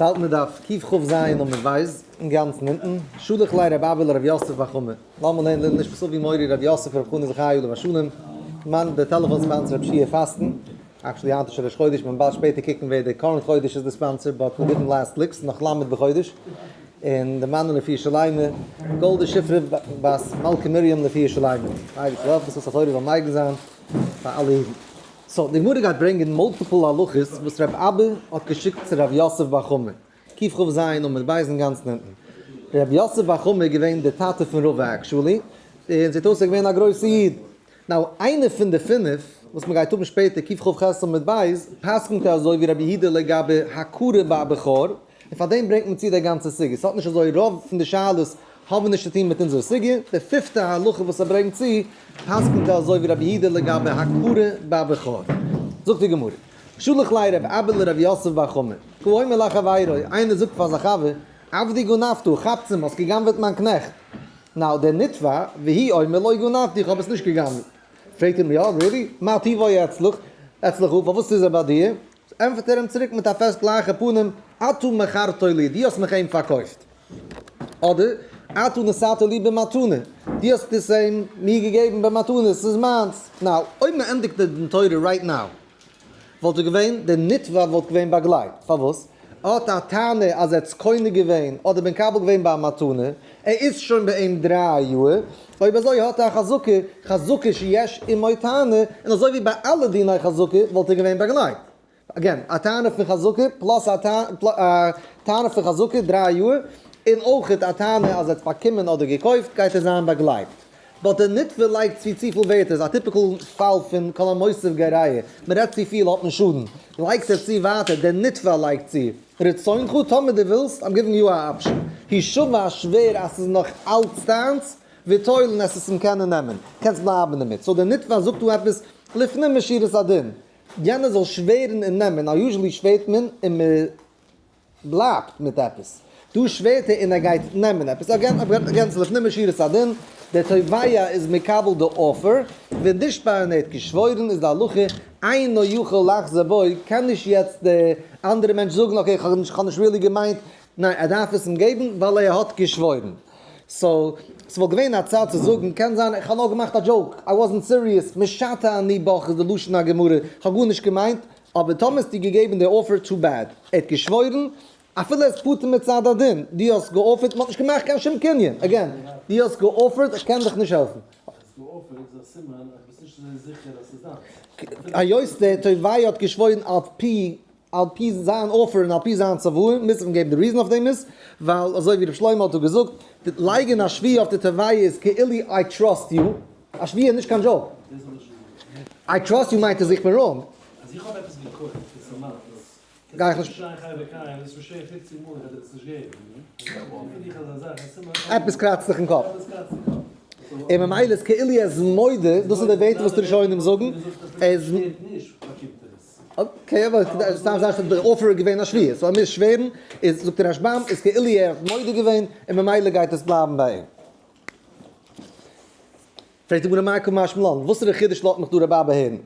האלטן מיר דף קכ"ז עמוד ב', אינגאנצן אונטן, שלח ליה רב אבא לרב יוסף בר חמא, לאמיר לערנען לעילוי נשמת אבי מורי רבי יוסף רבי חנא זכאי עליו השלום, מאן דער טעלעפאן sponsor רבי שיע פאסטן, actually היינט איז שוין ראש חודש, מען באלד שפעטער קוקן ווער דער current חודש איז די sponsor, but מיר גיבן last licks, נאך ל' בחודש, און די מאן רפואה שלימה, גאלדע שפרה בת מלכה מרים רפואה שלימה, אייבערשטער זאל העלפן זכות התורה זאל מגין זיין פאר אלע אידן. so די גמרא גייט ברענגען multiple הלכות וואס רב אבא האט געשיקט צו רב יוסף בר חמא, קכ"ז עמוד ב' אינגאנצן אונטן. רב יוסף בר חמא איז געווען די טאטע פון רבא actually, און זעט אויס ער איז געווען א גרויסע איד. now איינע פון די פינף וואס מען גייט האבן שפעטער קכ"ח עמוד ב', פסק'נט ער אזוי ווי רבי יהודה לגבי הכרה בבכור, און פאר דעם ברענגט מען צו די גאנצע סוגיא. ס'האט נישט אזוי רוב פון די שאלות האבן נישט צו טון מיט אונזער סוגיא. די פיפטע הלכה וואס ער ברענגט צו, פסק'נט ער אזוי ווי רבי יהודה לגבי הכרה בבכור. זאגט די גמרא, שלח ליה רב אבא לרב יוסף בר חמא, האומר לחבירו, איינער זאגט פאר זיין חבר, עבדי גנבתו, כאפצעם, האסט גע'גנב'עט מיין קנעכט. now דער נתבע, והוא אומר לא גנבתי, איך האב עס נישט גע'גנב'עט. פרעגט אים, יא, really? מה טיבו אצלך, אצלך, פארוואס איז ער ביי דיר? ענטפערט ער אים צוריק מיט א פעסט גלייכע פנים, אתה מכרתו לי, דו האסט מיך אים פארקויפט. אדער, אתה נתתו לי במתנה, דו האסט עס אים מיר געגעבן במתנה, עס איז מיינס. now, אויב מען ענדיגט די דין תורה right now, וואלט ער געווען, דער נתבע וואלט געווען באגלייבט. פארוואס? ער האט א טענה אז ער האט עס קונה געווען אדער מקבל געווען ביי א מתנה, ער איז שוין ביי אים 3 יאר, אויב אזוי האט ער א חזקה, חזקה שיש עמו טענה, און אזוי ווי ביי אלע דיני חזקה וואלט ער געווען באגלייבט. again, א טענה פון חזקה plus א טענה פון חזקה 3 יאר, און אויך א טענה אז ער האט באקומען אדער געקויפט גייט ער זיין באגלייבט. but דער נתבע לייגט צו צופיל ווערטער, איז א typical פאל פון כל המוסיף גורע, מען רעדט צופיל האט מען שאדן, לייגט ער צו ווייטער, דער נתבע לייגט צו, רצונך, טאמער דו ווילסט, I'm giving you א option, השבע שווער אז ס'איז נאך אלץ דיינס, וטול און עס עס אים קענען נעמען, קענסט בלייבן דערמיט, so דער נתבע זאגט דא עפעס לפנים משורת הדין, יענער זאל שווערן און נעמען, now usually שווערט מען און מען בלייבט מיט עפעס. דא שווערט ער און ער גייט נעמען עפעס. again, again, ס'איז לפנים משורת הדין, דער תובע איז מקבל די offer, ווען נשבע און ער האט געשוואוירן איז די הלכה, אינו יכול לחזור בו, קען נישט יעצט די אנדערע מענטש זאגן okay איך האב נישט really געמיינט, ניין ער דארף עס אים געבן ווייל ער האט געשוואוירן. so, ס'וואלט געווען א צייט צו זאגן, קען זיין איך האב נאר געמאכט א joke, I wasn't serious, משוטה אני בך איז די לשון הגמרא, איך האב גארנישט געמיינט, אבער טאמער האסטו געגעבן די offer too bad, ער האט געשוואוירן, אפילו ער איז פטור מצד הדין, דו האסט גע offer ט, מען האט נישט געמאכט קיין שום קנין, again, דו האסט גע offer ט, איך קען דיך נישט העלפן. האסט גע offer ט איז א סימן אז ביסט נישט אזוי זיכער אז ס'איז דיינס. היות דער תובע האט געשוואוירן על פי על פי זיין offer און על פי זיין צוואה, מוז איך אים געבן. די reason אויף דעם איז, ווייל אזוי ווי ר' שלמה האט דא געזאגט, די לייגן א שבועה אויף די תובע איז כאילו I trust you, א שבועה איז נישט קיין joke. I trust you מיינט אז איך בין wrong. אז איך האב עפעס געקויפט און ס'מיינס, גיי איך נישט. קענסטו נישט שרייען חי וקיים, עס איז שוין שווער 50 מאל איך וועל דיר עס נישט געבן. אז איך האב offer דיך אזא זאך, א סימן אז. עפעס קראצט זיך אין קאפ. עפעס קראצט אין קאפ. און ממילא איז כאילו ער איז מודה, דאס איז די ווערטער וואס די ראשונים זאגן, ער איז. okay, אבער סתם זאגסט אז דער offer איז געווען א שבועה, so ער מוז שווערן, איז זאגט דער רשב"ם איז כאילו ער האט מודה געווען, און ממילא גייט עס בלייבן ביי אים. פרעגט די גמרא מאי קא משמע לן, וואסערע חידוש לאזט מיך דא רבי אבא הערן?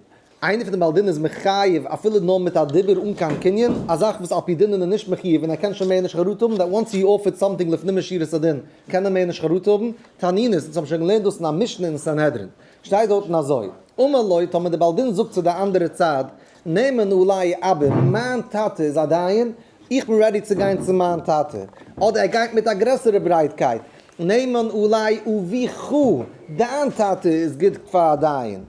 איינער פון די בעל דין איז מחייב אפילו נאר מיט א דיבור אן קיין קנין, א זאך וואס על פי דין איז ער נישט מחויב און ער קען שוין מער נישט חרטה האבן, that once he offered something לפנים משורת הדין קען ער מער נישט חרטה האבן, תנינא, אונז האבן שוין געלערנט דאס אין א משנה אין סנהדרין, שטייט דארטן אזוי, אמר לו, טאמער די בעל דין זאגט צו די אנדערע צד, נאמן עלי אבא, מיין טאטע איז א דיין, איך בין ready צו גיין צו מיין טאטע, אדער ער גייט מיט א גרעסערע ברייטקייט, נאמן עלי אביך, דיין טאטע איז גוט פאר א דיין,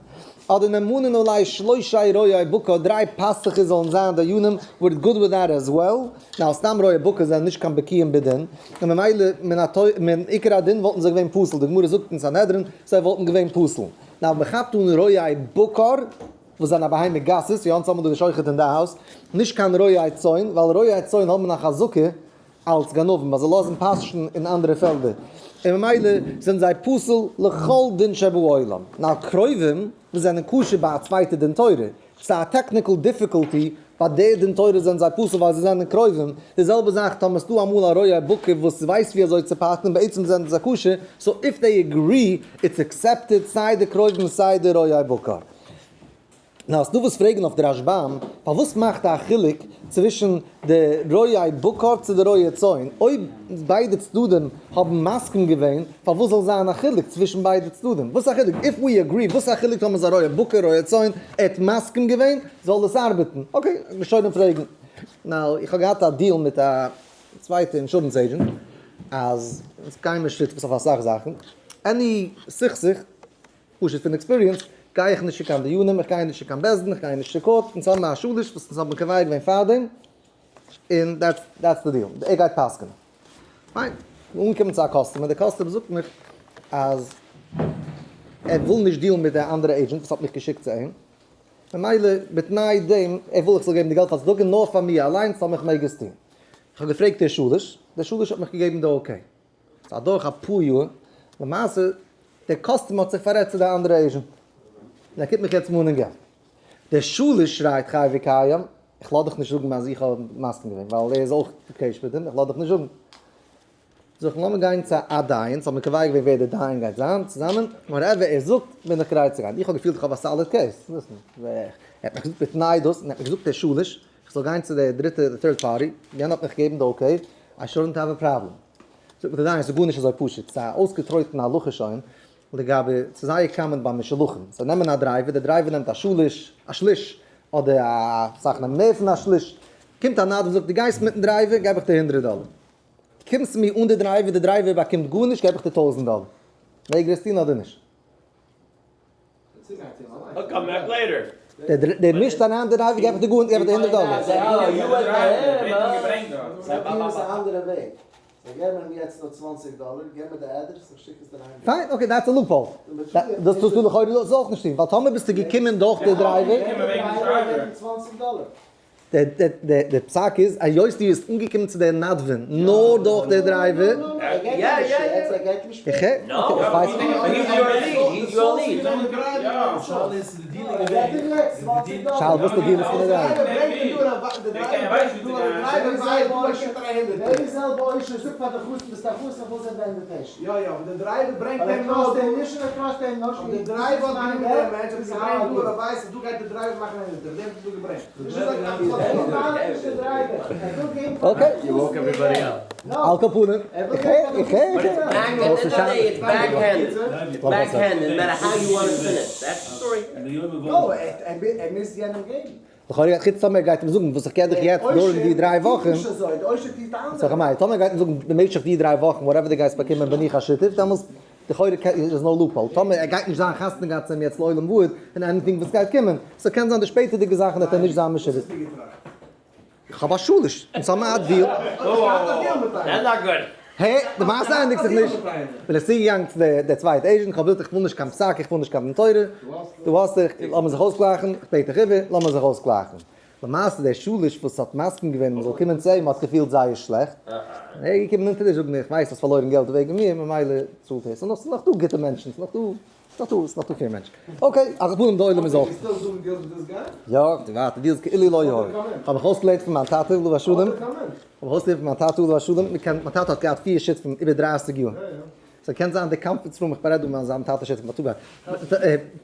אדער נאמנין עלי שלשה רועי בקר, דריי פאסטוכער זאלן זיין דיינים, we're good with that as well, now סתם רועי בקר זענען נישט קיין בקיאים בדין, און ממילא מן עיקר הדין וואלטן זיי געווען פסול, די גמרא זאגט אין סנהדרין זיי וואלטן געווען פסול. now מען כאפט אן רועי בקר וואס זענען א בהמה גסות, יא אונז האבן דא די שוחט אין די הויז, נישט קיין רועי צאן, ווייל רועי צאן האבן א חזקה אלס גנבים, ווייל זיי לאזן פאשן אין אנדערע פעלדער, און ממילא זענען זיי פסול לכל דין שבעולם. now קרובים וואס זענען כשר ביי א צווייטע דין תורה, ס'איז א technical difficulty, ביי די דין תורה זענען זיי פסול ווייל זיי זענען קרובים, די זעלבע זאך טאמער ס'דא אמאל א רועה בקר וואס ווייסט ווי אזוי צו פאסטן בעצם זענען זיי כשר, so if they agree it's accepted סיי די קרובים סיי די רועי בקר. נאר ס'דא וואס פרעגן אויף די רשבם, פארוואס מאכט א חילוק צווישן די רועי בקר צו די רועי צאן? אויב ביידע צדדים האבן מסכים געווען, פארוואס זאל זיין א חילוק צווישן ביידע צדדים? וואס א חילוק? If we agree, וואס א חילוק טאמער ס'איז א רועה בקר רועה צאן, ער האט מסכים געווען, זאל עס ארבעטן. Okay, ראשונים פרעגן. Now, איך האב געהאט א deal מיט א צווייטע insurance agent, אז אונז גייען מיר שותפות אויף אסאך זאכן, any סכסוך, פשוט פון experience, גיי איך נישט צו קיין דיונים, איך גיי נישט צו קיין בית דין, איך גיי נישט צו court, אונז האבן א שליש וואס אונז האבן קובע געווען פארדעם, און that's that's the deal, ער גייט פסק'נען. פיין, אנגעקומען צו א customer, דער customer זאגט מיך אז ער וויל נישט deal ן מיט די אנדערע agent וואס האט מיך געשיקט צו אים, ממילא בתנאי דעם, ער וויל איך זאל געבן די געלט פאר צדקה נאר פאר מיר אליינס, זאל מיך מעג עס טון. איך האב געפרעגט דער שליש, דער שליש האט מיך געגעבן די okay. ס'איז אדורך אפאר יאר, למעשה דער customer האט זיך פאררעדט צו די אנדערע agent, און ער קומט מיך יעצט מאנען געלט. דער שליש שרייט חי וקיים, איך לאז דיך נישט זאגן אז איך האב מסכים געווען, ווייל ער איז אויך בקשר מיט אים, איך לאז דיך נישט זאגן. זאג איך, לאמיר גיין צו א דיין, ס'האט מיר קובע געווען ווער דער דיין גייט זיין, צוזאמען, whatever ער זאגט בין איך גרייט צו גיין. איך האב געפילט איך האב א solid case, ער האט מיך געזאגט בתנאי דאס, און ער האט מיר געזאגט דער שליש, איך זאל גיין צו די דריטע, די third party, יענער האט מיך געגעבן די okay, I shouldn't have a problem. זאגט מיר די דיין, ס'איז גארנישט אזוי פשוט, ס'איז א אויסגעטרויטענע הלכה שוין, לגבי, ס'איז זייער common ביי משולחים, זיי נעמען א driver, דער driver נעמט א שליש, א שליש, אדער א סאך נעמען מער פון א שליש, קומט א נדבן און זאגט דו גייסט מיטן driver, געב איך דיר הונדרעט דאלער. קומסט צו מיר אן די driver, די driver באקומט גארנישט, געב איך דיר טויזנט דאלער. מעג ער עס טון אדער נישט? דער מישט אריין די driver געב איך דיר גארנישט געב איך דיר הונדערט דאלער. פיין okay that's a loophole. דאס טוסטו לכאורה דאס אויך נישט טון ווייל טאמער ביסטו געקומען דורך די driver. דער פסק איז היות דו ביסט אנגעקומען צו דער נדבן נאר דורך דער driver. שאל וואס די deal איז פון די driver. יא יא אבער די driver ברענגט אים נאר דא, אבער די driver האט גענומען דעם מענטש האט געברענגט דא און ווייסט אז דא גייט די driver מאכן א הונדערטער דעם האט ער דא געברענגט. Okay. על כל פנים, איך הער, איך הער, איך הער. לכאורה חוץ טאמער גייט אים זאגן וואס איך געב דיך יעצט during די דריי וואכן, סאו כ'מיין טאמער גייט אים זאגן במשך די דריי וואכן whatever דו גייסט באקומען בין איך א שותף, דעמאלס לכאורה איז no loophole, טאמער ער גייט נישט זיין חתונה געהאט צו אים יעצט לעולם ועד און anything וואס גייט קומען, so קען זיין די שפעטערדיגע זאכן וועט ער נישט זיין משועבד. איך האב א שליש, אונז האבן א deal. הע, די מעשה ענדיגט זיך נישט. בין איך צוגעגאנגען צו די צווייטע agent, איך האב געזאגט איך וויל נישט קיין פסק, איך וויל נישט קיין דין תורה, דו האסט דיך, לאמיר זיך אויסגלייכן, איך בעט דיך איבער, לאמיר זיך אויסגלייכן. למעשה דער שליש וואס האט מסכים געווען מען זאל קומען צו אים האט געפילט זייער שלעכט, און ער איז געקומען אונטער די זאגן איך ווייס האסט פארלוירן געלט וועגן מיר, ממילא צאלט ער. ס'איז נאך דא גוטע מענטשן, ס'איז נאך דא. ס'נאך דא, ס'נאך דא פיר מענטשן. Okay, על כל פנים די עולם איז אויך. יא, די ווייטע deals כאילו לא היה. כ'האב מיך אויסגעלערנט פון מיין טאטע עליו השלום. כ'האב מיך אויסגעלערנט פון מיין טאטע עליו השלום. מ'קען, מיין טאטע האט געהאט פיר שותפים איבער דרייסיג יאר. So קען זיין די conference room, איך בארעד דא מיין זיין טאטע שותפים באטאג.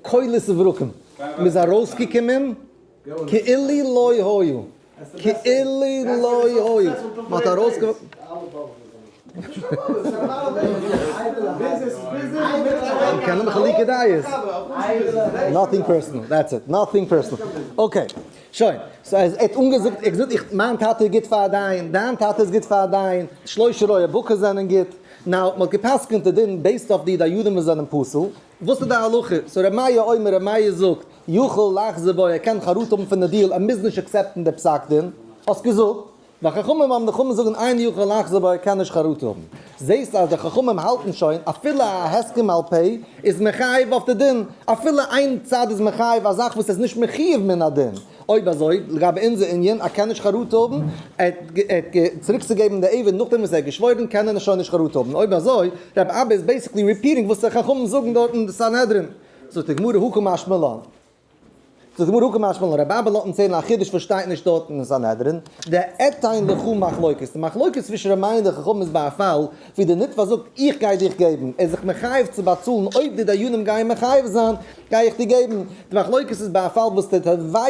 קולות וברקים. מ'איז ארויסגעקומען כאילו לא היה. כאילו לא היה. מ'האט ארויסגע. קען האבן חילוקי דעות. Nothing personal, that's it, nothing personal. Okay, שוין. So ער האט אנגעזאגט, ער האט געזאגט איך, מיין טאטע איז גוט פאר דיין, דיין טאטע איז גוט פאר דיין, שלושה רועי בקר זענען גוט. Now, מ'האט גע'פסק'נט די דין based אויף די דיינים וואס זענען פסול. וואס איז די הלכה? So ר' מאיר אומר, ר' מאיר זאגט, יכול לחזור בו, ער קען חרטה האבן פון די deal, ער מוז נישט accept ן די פסק דין. האסט געזאגט. וחכמים האבן די חכמים זאגן אין יכול לחזור בו ער קען נישט חרטה האבן. זעסט אז די חכמים האלטן שוין אפילו א הסכם על פה איז מחייב אויף די דין, אפילו איין צד איז מחייב א זאך וואס איז נישט מחויב מן הדין. אויב אזוי לגבי אונזער ענין ער קען נישט חרטה האבן, ער האט צוריקצוגעבן די עבד נאכדעם וואס ער האט געשוואוירן קען ער שוין נישט חרטה האבן. אויב אזוי רב אבא איז basically repeating וואס די חכמים זאגן דארט אין די סנהדרין. זאגט די גמרא הא קא משמע לן. זאגט די גמרא הא קא משמע לן רבי אבא לאזט אונז הערן א חידוש וואס שטייט נישט דארט אין סנהדרין, דאתן לך מחלוקת, די מחלוקת צווישן ר' מאיר און די חכמים איז ביי א פאל ווי די נתבע זאגט איך גיי דיך געבן, ער איז זיך מחייב צו באצאלן אויב די דיינים גייען מחייב זיין גיי איך דיר געבן, די מחלוקת איז ביי א פאל וואס די תובע,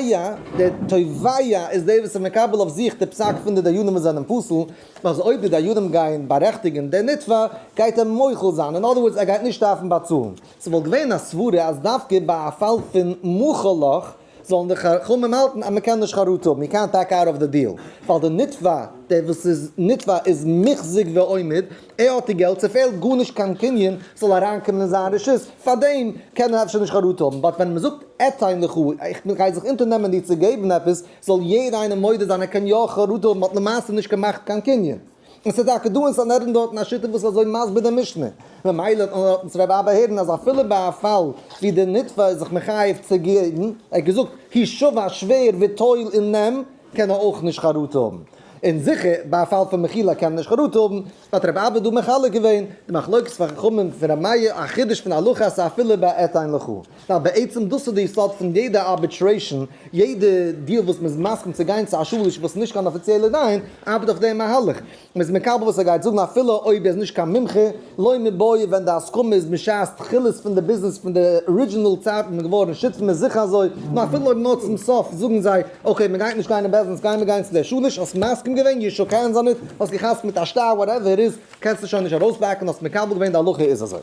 די תובע איז דער וואס איז מקבל אויף זיך די פסק פון די דיינים וואס זענען פסול, אז אויב די דיינים גייען בארעכטיגן די נתבע גייט ער מוחל זיין, אין other words ער גייט נישט דארפן באצאלן. ס'וואלט געווען א סברה אז דווקא ביי א פאל פון מחול לך זאלן די חכמים האלטן אז מ'קען נישט חרטה האבן, יו קענט בעק אוט אוו די דיעל, ווייל די נתבע, דער וואס איז נתבע איז מוחזק ועומד, ער האט די געלט, ס'פעלט גארנישט קיין קנין ס'זאל אריינקומען אין זיין רשות, פארדעם קען ער אפשר נישט חרטה האבן, but ווען מ'זאגט אתן לך, איך גיי זיך אונטערנעמען דיר צו געבן עפעס, זאל יעדער איינער מודה זיין ער קען יא חרטה האבן, מ'האט למעשה נישט געמאכט קיין קנין. און ס'איז טאקע דא אין סנהדרין דארטן א שיטה וואס איז אזוי מסביר די משנה, ממילא האט מען דארטן צו רבי אבא הערן אז אפילו ביי א פאל ווי די נתבע איז זיך מחייב צו געבן, ער האט געזאגט השבע שווער וטול און נעם, קען ער אויך נישט חרטה האבן. און זיכער ביי א פאל פון מחילה קען ער נישט חרטה האבן, האט רבי אבא דא מחלק געווען די מחלוקת פון חכמים פון רבי מאיר א חידוש פון הלכה אז ס'איז אפילו ביי אתן לך. ווייל בעצם דאס איז די יסוד פון יעדע arbitration, יעדע דיעל וואס מ'איז מסכים צו גיין צו א שליש וואס איז נישט קיין אפיציעלע דיין, ארבעט אויף דעם מהלך. מ'איז מקבל וואס ער גייט זאגן אפילו אויב ער איז נישט קיין מומחה, לא מיבעיא ווען די הסכמה איז משעת תחילת פון די ביזנעס פון די original צייט ווען מ'איז געווארן שותפים איז זיכער אזוי, נאר אפילו אויב נאר צום סוף זאגן זיי okay מ'גייט נישט גיין אין ביזנעס גיימיר גיין צו דער שליש, האסט מסכים געווען יישר כח זיי ניט, האסט געחתמ'ט מיט א שטר whatever איז, קענסטו שוין נישט ארויסבעקן האסט מקבל געווען די הלכה איז אזוי.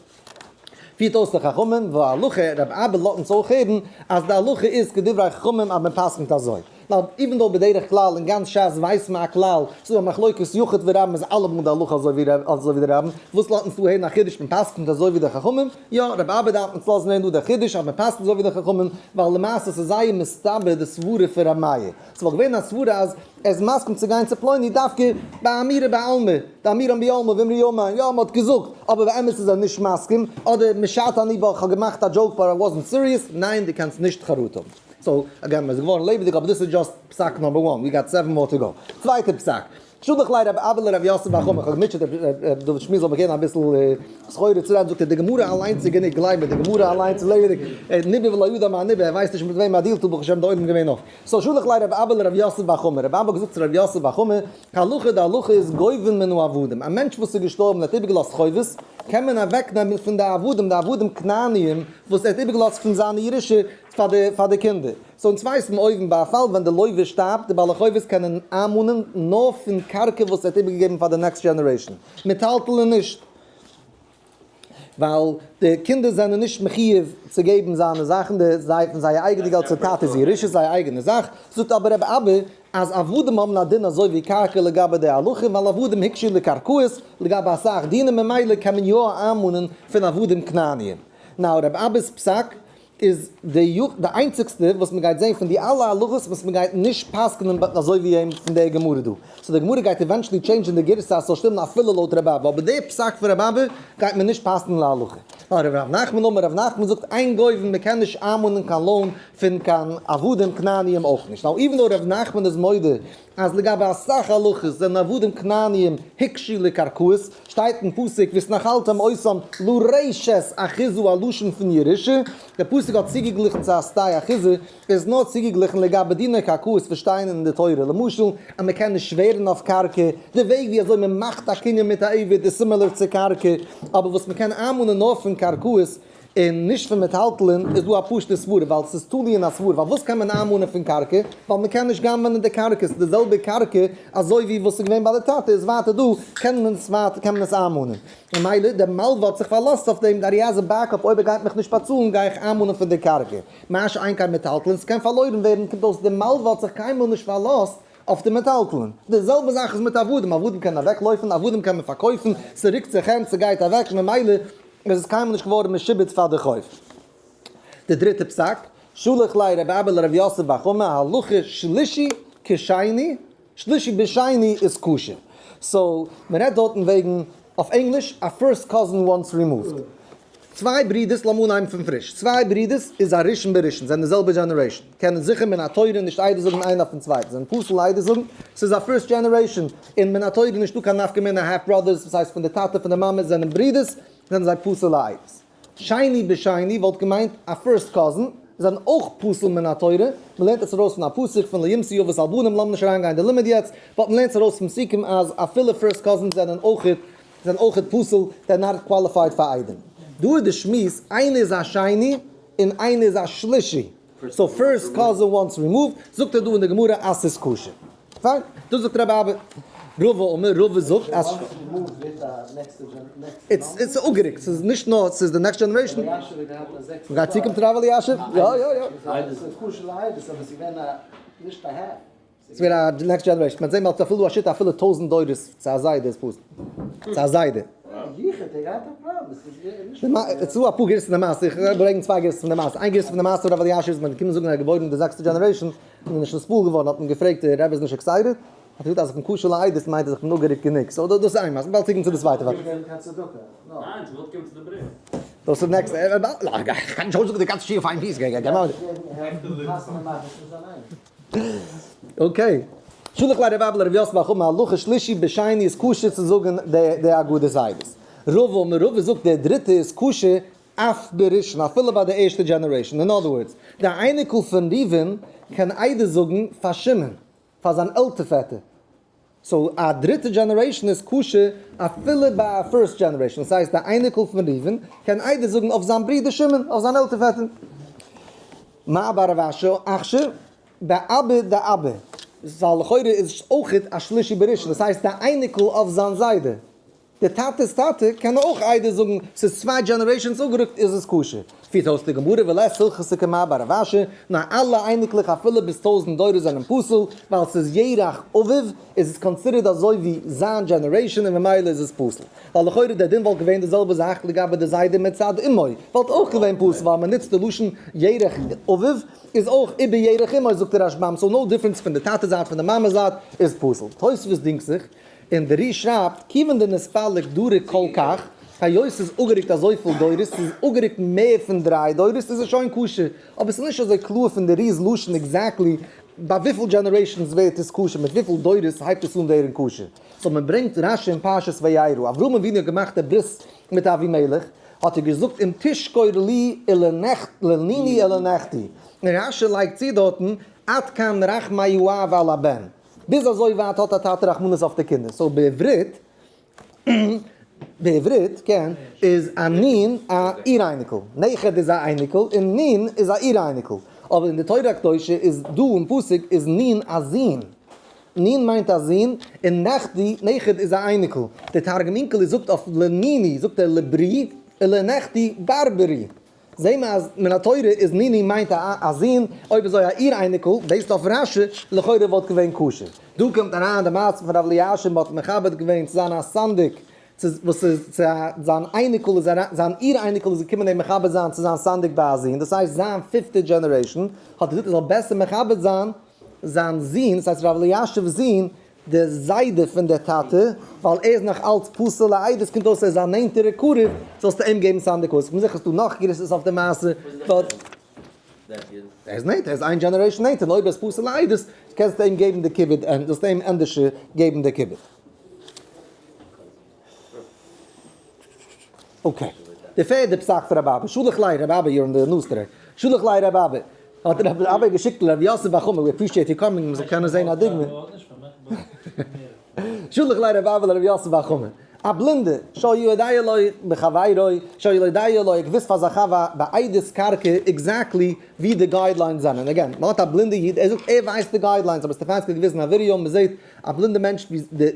פירט אויס די חכמים והלכה, רבי אבא לאזט אונז אויך הערן אז די הלכה איז כדברי חכמים אז מען פסק'נט אזוי. ווייל even though בדרך כלל אין גאנץ שס ווייסט מען א כלל, ס'איז דא א מחלוקת יחיד ורבים איז אלעמאל די הלכה אזוי ווי די רבים, וואס לאזט אונז דא הערן א חידוש מען פסק'נט אזוי ווי די חכמים? יא, רבי אבא דארף אונז לאזן הערן דא די חידוש אז מען פסק'נט אזוי ווי די חכמים, ווייל למעשה ס'איז זייער מסתבר די סברה פון רבי מאיר. ס'וואלט געווען א סברה אז ער איז מסכים צו גיין צו פלוני דווקא באמירה בעלמא, דאמירן בעלמא ואמרי יאמן, יא מ'האט געזאגט, אבער באמת איז ער נישט מסכים, אדער משט אני בה, כ'האב געמאכט א joke but I wasn't serious, ניין דו קענסט נישט חרטה האבן. so, again, מ'איז געווארן לעבעדיג אבער דאס איז just פסק number one, we got seven more to go. צווייטע פסק. שלח ליה רבי אבא לרב יוסף בר חמא, כ'האב געמוטשעט ר' דוד שמואל זאל מיר געבן אביסל סחורה צו רעדן, זאגט ער די גמרא אליינס איז גענוג, גלייב מיר די גמרא אליינס איז לעבעדיג, ניבא ולא ידע מה ניבא, ער ווייסט נישט מיט וועם ער deal ט, ברוך השם די עולם איז געווען אויף. so שלח ליה רבי אבא לרב יוסף בר חמא, רבי אבא האט געזאגט צו רב יוסף בר חמא, הלכה די הלכה איז גובין מן העבדים, א מענטש וואס איז געשטארבן און האט איבערגעלאזט חובות, קען מען אוועקנעמען פון די עבדים, די עבדים כנעניים וואס ער האט איבערגעלאזט פון זיינע ירושה פאר די פאר די קינדער. so אונז ווייסן אויבן ביי א פאל ווען די לוה שטארבט, די בעלי חובות קענען איינמאנען נאר פון קרקע וואס ער האט איבערגעגעבן פאר די next generation, מטלטלין נישט. ווייל די קינדער זענען נישט מחיוב צו געבן זיינע זאכן, די זיי פון זייער אייגענע געלט צו טאטע איז ירושה זייער אייגענע זאך, זאגט אבער רבי אבא אז עבדים האבן א דין אזוי ווי קרקע לגבי די הלכה, ווייל עבדים הוקשו לקרקעות לגבי אסאך דינים ממילא קען מען יא איינמאנען פון עבדים כנעניים. now רבי אבא'ס פסק איז די די איינציגסטע וואס מען גייט זעהן פון די אלע הלכות וואס מען גייט נישט פסק'נען אזוי ווי אים פון די גמרא דא. so די גמרא גייט eventually change ן די גירסא אז ס'זאל שטימען אפילו לויט רבי אבא, אבער די פסק פון רבי אבא גייט מען נישט פסק'נען להלכה. ווייל רב נחמן אמר רב נחמן זאגט אין גובין מען קען נישט איינמאנען קיין loan פון קיין עבדים כנעניים אויך נישט. now even though רב נחמן איז מודה אז לגבי אסאך הלכות זענען עבדים כנעניים הוקשו לקרקעות, שטייט אין פסוק והתנחלתם אותם לרשת אחוזה א לשון פון ירושה, דער פסוק האט צוגעגליכן צו א שדה אחוזה, איז נאר צוגעגליכן לגבי דיני קרקעות וואס שטייען אין די תורה, למשל אז מען קען נישט שווערן אויף קרקע, די וועג ווי אזוי מען מאכט א קנין מיט א עבד איז similar צו קרקע, אבער וואס מען קען איינמאנען נאר פון קרקעות, און נישט פון מטלטלין איז דא א פשוטע סברה ווייל ס'איז תלוי אין א סברה ווייל וואס קען מען איינמאנען פון קרקע ווייל מ'קען נישט גנב'נען די קרקע ס'איז די זעלבע קרקע אזוי ווי וואס איז געווען ביי די טאטע איז ווייטער דא קען מען עס ווייטער קען מען עס איינמאנען ממילא דער מלווה האט זיך פארלאזט אויף דעם that he has a backup אויב ער גייט מיך נישט באצאלן גיי איך איינמאנען פון די קרקע מה שאין כן מטלטלין ס'קען פארלוירן ווערן קומט אויס די מלווה האט זיך קיינמאל נישט פארלאזט אויף די מטלטלין. די זעלבע זאך איז מיט עבדים, עבדים קענען אוועקלויפן, עבדים קען מען פארקויפן, ס'רוקט זיך אין, ס'גייט אוועק, ממילא איז עס קיינמאל נישט געווארן משועבד פאר די חוב. די דריטע פסק, שלח ליה רבי אבא לרב יוסף בר חמא, הלכה שלישי כשני, שלישי בשני איז כשר. so, מען רעדט דארטן וועגן, אויף ענגליש, א first cousin once removed. צוויי ברידערס, לאמיר אנהייבן פון פריש, צוויי ברידערס איז א ראשון בראשון, זענען די זעלבע generation, קענען זיכער מן התורה נישט עדות זאגן איינער אויפן צווייטן, זענען פסול עדות זאגן, ס'איז א first generation, און מן התורה נישטא קיין נפקא מינה half brothers, וואס הייסט פון די טאטע פון די מאמע זענען ברידערס, זענען זיי פסול'ע עדות. שני בשני וואלט געמיינט א first cousin. זענען אויך פסול מן התורה, מען לערנט עס ארויס פון א פסוק פון לא יומתו אבות על בנים, לאמיר נישט אריינגיין אין די לימוד יעצט, but מען לערנט עס ארויס פון פסוקים אז אפילו first cousins זענען אויך זענען אויך פסול, they're not qualified פאר עדים. דא איז די שמועס, איינער איז א שני און איינער איז א שלישי, so first cousin once removed, זאגט ער דא אין די גמרא אז ס'איז כשר. פיין, דאס זאגט רבי אבא. רבא אמר, רבא זאגט אז. it's it's אפגערוקט, ס'איז נישט נאר ס'איז די next generation. מ'גייט צוקומען צו רב אלישיב? יא יא יא. ס'איז געווען א next generation, מ'וועט זען באלד אפילו א שיטה אפילו טויזנט דורות צו א זיידע איז פסול. צו א זיידע. ס'איז דא אפאר גירסות אין די מעשה, איך וועל ברענגען צוויי גירסות פון די מעשה. איין גירסה פון די מעשה פון רב אלישיב איז מ'האט געקומען זאגן ער איז געבוירן אין די זעקסטע generation, און איז נישט נתפעל געווארן, האט מען געפרעגט דער רבי איז נישט excited? האט ער געזאגט אז איך בין כשר לעדות מיינט אז איך בין אפגערוקט גענוג, so דאס איז איין מעשה, באלד צוקומען צו די צווייטע ווארט. דאס איז next, איך קען נישט אויסזאגן די גאנצע שיעור אויף איין פיס, okay. שלח ליה רב אבא לרב יוסף בר חמא הלכה שלישי בשני איז כשר צו זאגן די אגדת עדות. רבא אמר רבא זאגט דער דריטע איז כשר אף בראשון אפילו ביי די ערשטע generation, in other words, די אייניקל פון ראובן קען עדות זאגן פאר שמעון, פאר זיין עלטער פעטער. so א דריטע generation איז כשר אפילו ביי א first generation, דאס הייסט די אייניקל פון ראובן קען עדות זאגן אויף זיין ברודער שמעון, אויף זיין עלטער פעטער. מר בר רב אשי אכשר באבא דאבא, ווייל לכאורה איז עס אויך א שלישי בראשון, דאס הייסט די אייניקל אויף זיין זיידע. די טאטע'ס טאטע קען אויך עדות זאגן, ס'איז צוויי generations אפגערוקט איז עס כשר. פירט אויס די גמרא ולית הלכתא כמר בר רב אשי, נאר אלע אייניקלעך אפילו ביז טויזנט דורות זענען פסול, ווייל ס'איז ירח אביו איז עס considered אזוי ווי זיין generation און ממילא איז עס פסול. ווייל לכאורה דער דין וואלט געווען די זעלבע זאך לגבי די זיידע מצד אמו, וואלט אויך געווען פסול ווייל מ'נוצט די לשון ירח אביו איז אויך איבער ירח אמו זאגט דער רשב"ם so no difference פון די טאטע זייט פון די מאמע זייט איז פסול. תוספות דינגט זיך. און די רי שרייבט, כיוון דנסתלק דרא כל כך, היות ס'איז אפגערוקט אזויפיל דורות, ס'איז אפגערוקט מער פון דריי דורות, איז עס שוין כשר. אבער ס'איז נישט אזוי קלאר פון די רי'ס לשון exactly ביי וויפיל generations ווערט עס כשר, מיט וויפיל דורות הייבט עס אן ווערן כשר. so מען ברענגט רשי אין פרשת וירא, אברהם אבינו האט געמאכט די ברית מיט אבימלך, האט ער געזאגט אם תשכור לי לניני ולנכדי, און רשי לייגט צו דארטן עד כאן רחמי האב על הבן. ביז אזוי ווייט האט א טאטע רחמנות אויף די קינדער. so בעברית, בעברית, כן, איז א נין א איר-אייניקל. נכד איז א אייניקל און נין איז א איר-אייניקל. אבער אין די תורה הקדושה איז דא אין פסוק איז נין א זון. נין מיינט א זון און נכדי, נכד איז א אייניקל. דער תרגום אונקלוס זאגט אויף לניני זאגט ער לברי ולנכדי ברברי. זעהן מיר אז מן התורה איז ניני מיינט א א זון, אויב אזוי א איר אייניקל, based אויף רשי, לכאורה וואלט געווען כשר. דא קומט אריין די מעשה פון רב אלישיב מ'האט מכבד געווען צו זיין א סנדק, צו וואס איז צו א זיין אייניקל איז אריין זיין איר אייניקל איז געקומען אים מכבד זיין צו זיין סנדק ביי א זון, דאס הייסט זיין פיפטע generation, האט ער געזאגט ער זאל בעסער מכבד זיין זיין זון, דאס הייסט רב אלישיב'ס זון, דער זיידע פון דער טאטע, ווייל ער איז נאך אלץ פסול לעדות, קומט אויס ער איז א נענטערע קרוב, זאלסטו אים געבן סנדקאות. איך בין זיכער ס'דא נאך גירסאות אויף די מעשה, but ער איז נענטער, ער איז איין generation נענטער, און אויב ער איז פסול לעדות, קענסטו אים געבן די כיבוד, זאלסטו אים ענדערש געבן די כיבוד. okay. די פערדע פסק פון רבי אבא, שלח ליה רבי אבא, you're in the news today, שלח ליה רבי אבא, האט רבי אבא געשיקט לרבי יוסף בר חמא, we appreciate you coming, מ'זאל קענען זען א דוגמא. שלח ליה רבי אבא לרבי יוסף בר חמא, א בלינדע, שהיה יודע לו בחבירו, שהיה יודע לו, ער האט געוואוסט פאר זיין חבר בעדות קרקע exactly ווי די guidelines זענען, again, מ'האט א בלינדע איד, ער זאגט ער ווייסט די guidelines, אבער סטעפאנסקי האט געוויזן א ווידעא, מ'זעט א בלינדע מענטש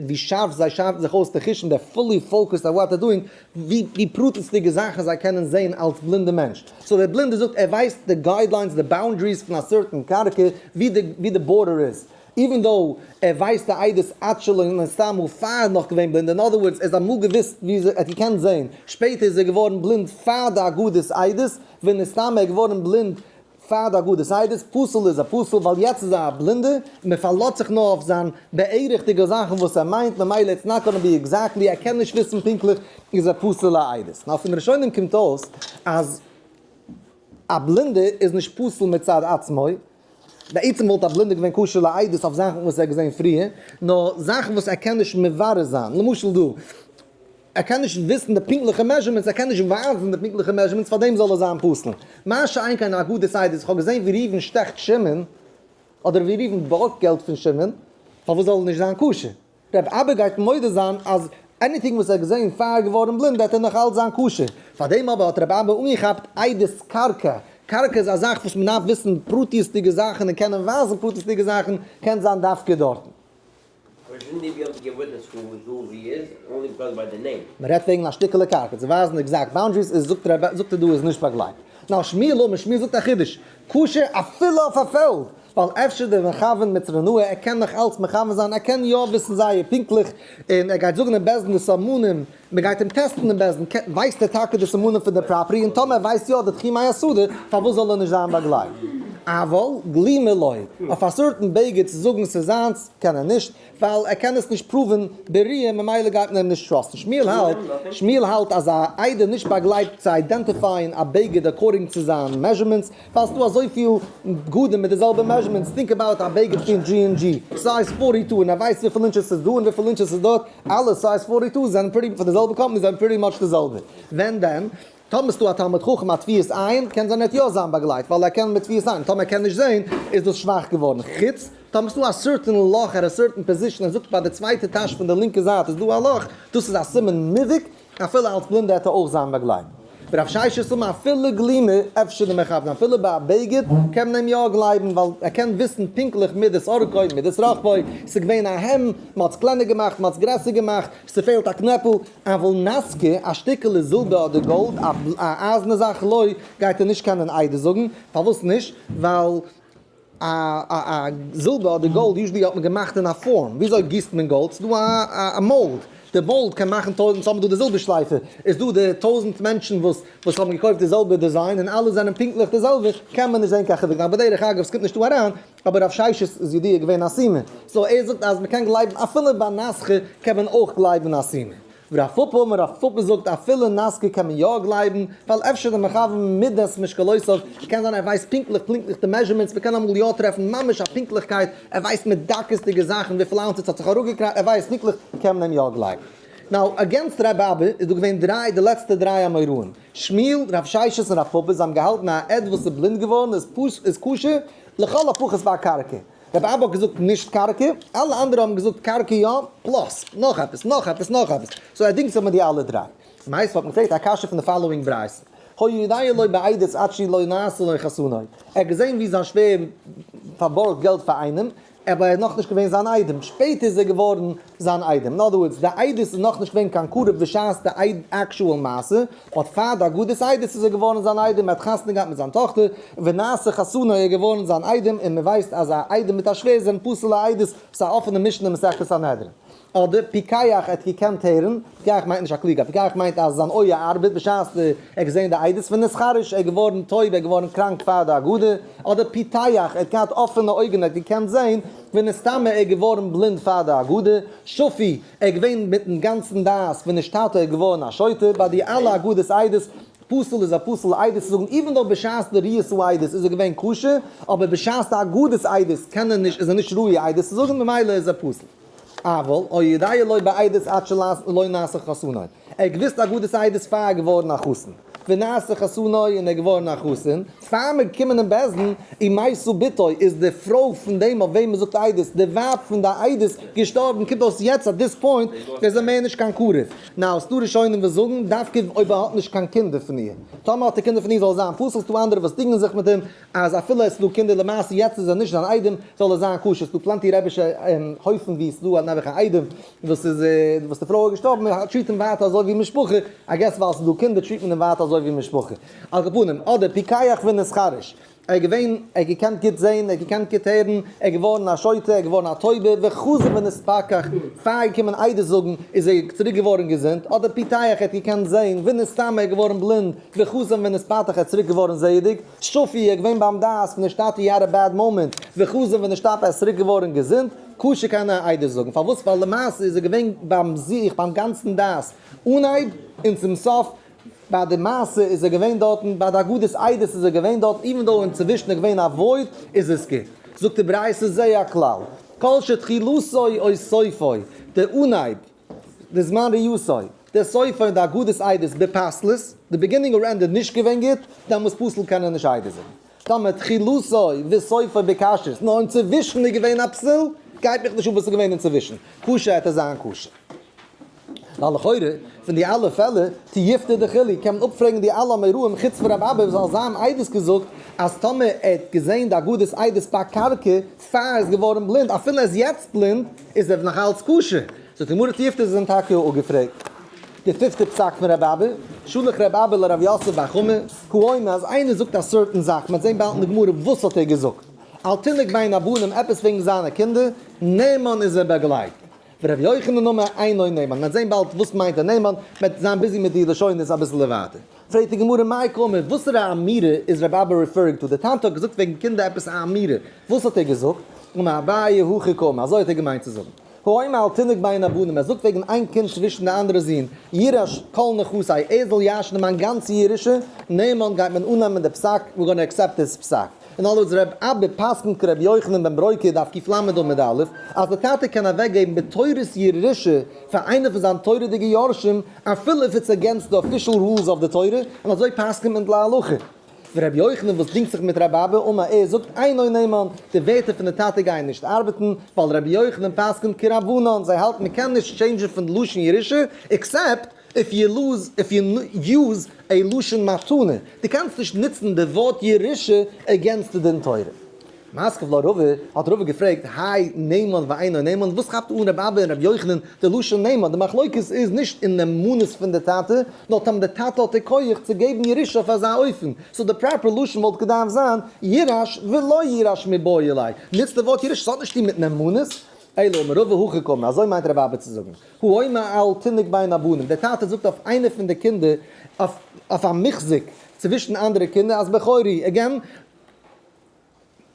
ווי שארף זיי שארפן זיך אויס די חושים, they're fully focused on what they're doing, ווי פרטית'דיגע זאכן זיי קענען זען אלס בלינדע מענטש. so דער בלינדער זאגט ער ווייסט די guidelines, די boundaries פון א certain קרקע, ווי די border איז. even though ער ווייסט די עדות עד שלא נסתמו פאר נאך געווען בלינד, in other words ער איז אמאל געוואוסט ווי ער האט געקענט זען, שפעטער איז ער געווארן בלינד פאר די אגדות עדות, ונסתמו ער איז געווארן בלינד פאר די אגדות עדות, פסול איז א פסול ווייל יעצט איז ער א בלינדער, און מען פארלאזט זיך נאר אויף זיין בערך'דיגע זאכן וואס ער מיינט, ממילא it's not gonna be exactly, ער קען נישט וויסן פונקטליך, איז ער פסול לעדות. נאר פון ראשונים קומט אויס אז א בלינדער איז נישט פסול מצד עצמו, בעצם וואלט א בלינדער געווען כשר לעדות אויף זאכן וואס ער האט געזען פריער, נאר זאכן וואס ער קען נישט מברר זיין, למשל דא. ער קען נישט וויסן די פונקטליכע measurements, ער קען נישט ווייזן די פונקטליכע measurements, פאר דעם זאל ער זיין פסול. מה שאין כן אגודת עדות, איך האב געזען ווי ראובן שטעכט שמעון, אדער ווי ראובן בארגט געלט פון שמעון, פארוואס זאל ער נישט זיין כשר? רב אבא גייט מודה זיין אז anything וואס ער האט געזען פאר ער איז געווארן בלינד וועט ער נאך אלץ זיין כשר. פאר דעם אבער האט רב אבא אנגעכאפט עדות קרקע. קרקע איז א זאך וואס מען דארף וויסן פרטיות'דיגע זאכן און קענען ווייזן פרטיות'דיגע זאכן, קען זיין דווקא דארטן. מען רעדט וועגן א שטיקעלע קרקע, צו ווייזן exact boundaries איז זאגט רב זאגט ער דא איז נישט באגלייבט. נאר שמואל אמר שמואל זאגט א חידוש, כשר אפילו אויף א פעלד, ווייל אפשר דער מכוון מצרנאה ער קען נאך אלץ מכוון זיין ער קען יא וויסן זייער פונקטליך און ער גייט זאגן אין בית דין די סימנים, מען גייט אים טעסטן אין בית דין ווייסט ער טאקע די סימנים פון די property און טאמער ער ווייסט יא די תחומי השדה פארוואס זאל ער נישט זיין באגלייבט? אבל גלימא לא, אויף א certain בגד צו זאגן ס'איז זיינס קען ער נישט, ווייל ער קען עס נישט prove ן בראייה ממילא גייט מען אים נישט trust ן. שמואל האלט שמואל האלט אז א עד איז נישט באגלייבט צו identify ען א בגד according צו זיין measurements, ווייל ס'דא אזויפיל בגדים מיט די זעלבע measurements, think about א בגד פון דזשי ענד דזשי size forty two און ער ווייסט וויפיל inches ס'איז דא און וויפיל inches ס'איז דארט, אלע size forty two זענען pretty פון די זעלבע קאמפאני זענען pretty much די זעלבע. ווען דען? טאמער ס'דא א תלמיד חכם א טביעת עין, קען זיין ער וועט יא זיין באגלייבט ווייל ער קען מיט טביעת עין, טאמער ער קען נישט זעהן איז דאס שוואך געווארן, חוץ טאמער ס'דא א certain לאך at a certain position, ער זאגט ביי די צווייטע טאש פון די לינקע זייט איז דא א לאך, דאס איז א סימן מובהק, אפילו אלס בלינדע העט ער אויך זיין באגלייבט. ורב ששת אמר אפילו גלימא אפשר דמכוון אפילו ביי א בגד קען מען אים יא גלייבן ווייל ער קען וויסן פונקטליך מידת אורכו מידת רחבו, ס'איז געווען א העם, מ'האט עס קלענער געמאכט מ'האט עס גרעסער געמאכט, ס'פעלט א קנעפל, אבל נסכא, א שטיקעלע זילבער אדער גאלד, א אייזענע זאך לא, גייט ער נישט קענען עדות זאגן, פארוואס נישט? ווייל א א זילבער אדער גאלד usually האט מען געמאכט אין א פארם, וויאזוי גיסט מען גאלד? ס'איז דא א mold, די mold קען מאכן טויזנט, סאו האבן מיר דא די זילבער שלייפער, איז דא די טויזנט מענטשן וואס וואס האבן געקויפט די זעלבע design און אלע זענען פונקטליך די זעלבע, קען מען נישט זען קיין חילוק, נאר בדרך אגב ס'קומט נישט דא אריין, אבער רב ששת איז ידוע געווען א סומא, so ער זאגט אז מ'קען גלייבן אפילו ביי נסכא קען מען אויך גלייבן א סומא. ורב פפא אמר רב פפא זאגט אפילו נסכא קען מען יא גלייבן, ווייל אפשר די מכוון מידת משקלותיו, קען זיין ער ווייסט פונקטליך פונקטליך די measurements, מ'קען אמאל יא טרעפן ממש א פונקטליכקייט, ער ווייסט מיט דקות'דיגע זאכן וויפיל ounces האט זיך אראפגעקראצט, ער ווייסט פונקטליך, קען מען אים יא גלייבן. now, against ר' אבא איז דא געווען דריי, די לעצטע דריי אמוראים, שמואל, רב ששת און רב פפא, זיי האבן געהאלטן א עד וואס איז בלינד געווארן איז איז כשר לכל הפחות ביי א קרקע. רב אבא האט געזאגט נישט קרקע, אלע אנדערע האבן געזאגט קרקע יא, plus נאך עפעס, נאך עפעס, נאך עפעס. so ער דינגט זיך מיט די אלע דריי. מיתיבי האט מען געפרעגט א קשיא פון די following ברייתא. היה יודע לו בעדות עד שלא נעשה לו חתנו. ער האט געזען ווי זיין שווער פארבארגט געלט פאר איינעם, אבער ער איז נאכנישט געווען זיין איידעם, שפעטער איז ער געווארן זיין איידעם, אין other words, די עדות איז נאכנישט געווען קיין קרוב בשעת די actual מעשה, but פאר די הגדת עדות איז ער געווארן זיין איידעם, ער האט חתונה געהאט מיט זיין טאכטער, ונעשה חתנו איז ער געווארן זיין איידעם, און מען ווייסט אז א איידעם מיט א שווער זענען פסול'ע עדות, ס'איז א אפענע משנה מסכת סנהדרין. אדער פיקח ער האט געקענט הערן, פיקח מיינט נישט א קלוגע, פיקח מיינט אז זיין אויער ארבעט בשעת ער האט געזען די עדות ונתחרש ער איז געווארן טויב ער איז געווארן קראנק פאר די הגדה, אדער פיתח ער האט געהאט אפענע אויגן ער האט געקענט זען, ונסתמא ער איז געווארן בלינד פאר די הגדה, שפוי ער איז געווען מיטן גאנצן דעת ונשתטה ער איז געווארן א שוטה, ביי די אלע הגדת עדות פסול איז א פסול עדות צו זאגן even though בשעת די ראיית העדות איז ער געווען כשר, אבער בשעת די הגדת עדות קען ער נישט איז ער נישט ראוי עדות צו זאגן ממילא איז ער פסול. אבל היה יודע לו בעדות עד שלא נעשה חתנו, ער האט געוויסט הגדת עדות פאר ער איז געווארן א חתן, ונעשה חתנו און ער איז געווארן א חתן, פאר מען געקומען אין בית דין, ומתה בתו איז די פרוי פון דעם אויף וועם מען זאגט עדות, די ווייב פון די עדות, געשטארבן, קומט אויס יעצט at this point איז ער מער נישט קיין קרוב. now ס'דא ראשונים וואס זאגן דווקא אויב ער האט נישט קיין קינדער פון איר, טאמער האט ער קינדער פון איר זאל ער זיין פסול, ס'דא אנדערע וואס דינגען זיך מיט אים אז אפילו עס איז דא קינדער למעשה יעצט איז ער נישט זיין איידעם זאל ער זיין כשר, ס'דא plenty רעבישע הויפן ווי ס'דא א נעבעך א איידעם וואס איז וואס די פרוי איז געשטארבן מען treat אים ווייטער אזוי ווי משפחה, I guess ווייל ס'דא קינדער treat מען אים ווייטער אזוי ווי משפחה. על כל פנים, אדער פיקח ונתחרש. ער איז געווען, ער האט געקענט גוט זען, ער האט געקענט גוט הערן, ער איז געווארן א שוטה, ער איז געווארן א טויבער, וחזר ונתפקח, פאר ער איז געקומען עדות זאגן, איז ער צוריק געווארן געזונט, אדער פיתח, ער האט געקענט זען, ונסתמא, ער איז געווארן בלינד, וחזר ונתפתח, ער איז צוריק געווארן זעעדיג, שפוי, ער איז געווען ביים דעת, ונשתטה, he had a bad moment, וחזר ונשתפר, ער איז צוריק געווארן געזונט, כשר קען ער עדות זאגן, פארוואס? ווייל למעשה איז ער געווען ביים זיך, ביים גאנצן דעת, אנהייב און צום סוף, ביי די מעשה איז ער געווען דארטן, ביי די הגדת עדות איז ער געווען דארט, even though אינצווישן איז געווען א void, איז עס גוט. זאגט די ברייתא זה הכלל, כל שתחילתו או סופו, די אנהייב, די זמן ראיותו. דער סופו און די אגודת עדות בפסלות, די beginning אר end איז נישט געווען גוט, דעמאלס פסול קען ער נישט עדות זאגן. טאמער תחילתו וסופו בכשרות, נאר אינצווישן איז געווען א פסול, גייט מיך נישט אן וואס איז געווען אינצווישן, כשר העט ער זיין כשר. ווייל לכאורה, פון די אלע פעלער, תיובתא דכולהו, קען מען אפפרעגן די אלע אמוראים חוץ פון רב אבא וואס זאל זיין עדות געזאגט אז טאמער ער האט געזען די אגודת עדות ביי קרקע פאר ער איז געווארן בלינד, אפילו ער איז יעצט בלינד, איז ער נאך אלץ כשר. זאגט די גמרא תיובתא זיי זענען טאקע אפגעפרעגט. די פיפטע פסק פון רב אבא, שלח רב אבא לרב יוסף בר חמא, האומר אז איינער זאגט א certain זאך, מ'וועט זען באלד אין די גמרא וואס האט ער געזאגט, על תינוק בין הבנים עפעס וועגן זיינע קינדער, נאמן איז ער באגלייבט. ורבי יוחנן אמר אינו נאמן, מ'וועט זען באלד וואס מיינט דער נאמן, מ'וועט זיין busy מיט די לשונות אביסל ווייטער. פרעגט די גמרא מאי קאמר, וואסערע אמירה איז רבי אבא referring to, דער טאטע האט געזאגט וועגן קינדער עפעס א אמירה, וואס האט ער געזאגט? אמר אביי הכי קאמר, אזוי האט ער געמיינט צו זאגן. האומר על תינוק בין הבנים, ער זאגט וועגן איין קינד צווישן די אנדערע זין, יירש כל נכסי, ער זאל ירש'נען מיין גאנצע ירושה, נאמן גייט מען אננעמען די פסק, we're gonna accept his פסק. אין other words ר' אבא פסק'נט כר' יוחנן בן ברוקה דף קל עמוד א', אז די טאטע קען אוועקגעבן בתורת ירושה פאר איינער פון זיין תורה'דיגע יורשים, אפילו if it's against the official rules of the תורה, און אזוי פסק'נט מען להלכה. ור' יוחנן וואס דינגט זיך מיט ר' אבא אמר ער זאגט אינו נאמן, די ווערטער פון די טאטע גייען נישט ארבעטן, ווייל ר' יוחנן פסק'נט כרבנן, זיי האלטן מען קען נישט change ן פון לשון ירושה, except if you lose if you use a לשון מתנה, דו קענסט נישט נוצן די ווארט ירושה against די דין תורה. מתקיף לה רבא, האט רבא געפרעגט, האי נאמן ואינו נאמן, וואס כאפט אן רבי אבא און רבי יוחנן די לשון נאמן, די מחלוקת איז נישט אין נאמנות פון די טאטע, נאר טאמער די טאטע האט די כח צו געבן ירושה אויף אזא אופן, so די proper לשון וואלט געדארפט זיין יירש ולא יירש מיבעי ליה, נוץ די ווארט ירושה, ס'האט נישט צוטון מיט נאמנות, אלא אמר רבא הכי קאמר, אזוי מיינט רבי אבא צו זאגן, האומר על תינוק בין הבנים, דער טאטע זאגט אויף איינער פון די קינדער, אויף א מוחזק צווישן אנדערע קינדער, אז בכורי, again,